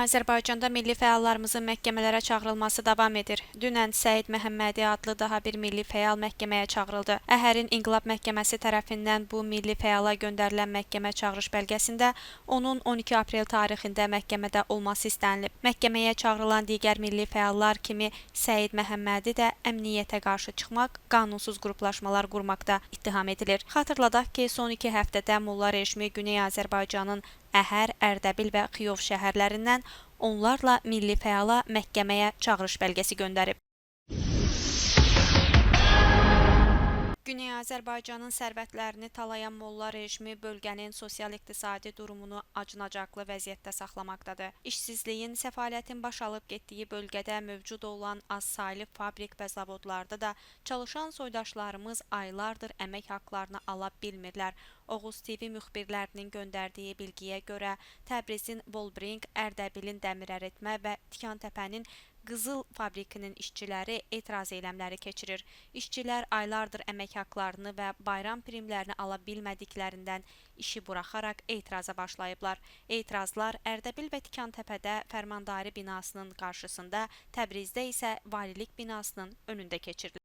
Azərbaycanda milli fəallarımızın məhkəmələrə çağırılması davam edir. Dünən Səid Məhəmmədi adlı daha bir milli fəal məhkəməyə çağırıldı. Əhərin İnqilab Məhkəməsi tərəfindən bu milli fəala göndərilən məhkəmə çağırış bəlgəsində onun 12 aprel tarixində məhkəmədə olması istənilib. Məhkəməyə çağırılan digər milli fəallar kimi Səid Məhəmmədi də əmniyyətə qarşı çıxmaq, qanunsuz qruplaşmalar qurmaqda ittiham edilir. Xatırladaq ki, son 2 həftədə Molla rejimi Güney Azərbaycanın Əhər, Ərdəbil və Xiyov şəhərlərindən onlarla milli fəala məhkəməyə çağırış bəlgəsi göndərib. Güney Azərbaycanın sərvətlərini talayan Molla rejimi bölgənin sosial-iqtisadi durumunu acınacaqlı vəziyyətdə saxlamaqdadır. İşsizliyin, səfalətin baş alıb getdiyi bölgədə mövcud olan azsaylı fabrik və zavodlarda da çalışan soydaşlarımız aylardır əmək haqlarını ala bilmirlər. Oğuz TV müxbirlərinin göndərdiyi bilgiyə görə Təbrizin Volbrink, Ərdəbilin dəmir əritmə və Tikantəpənin Qızıl fabrikinin işçiləri etiraz eylemləri keçirir. İşçilər aylardır əmək haqlarını və bayram primlərini ala bilmədiklərindən işi buraxaraq etiraza başlayıblar. Etirazlar Ərdəbil və Tikantəpədə Fərmandari binasının qarşısında, Təbrizdə isə valilik binasının önündə keçirilir.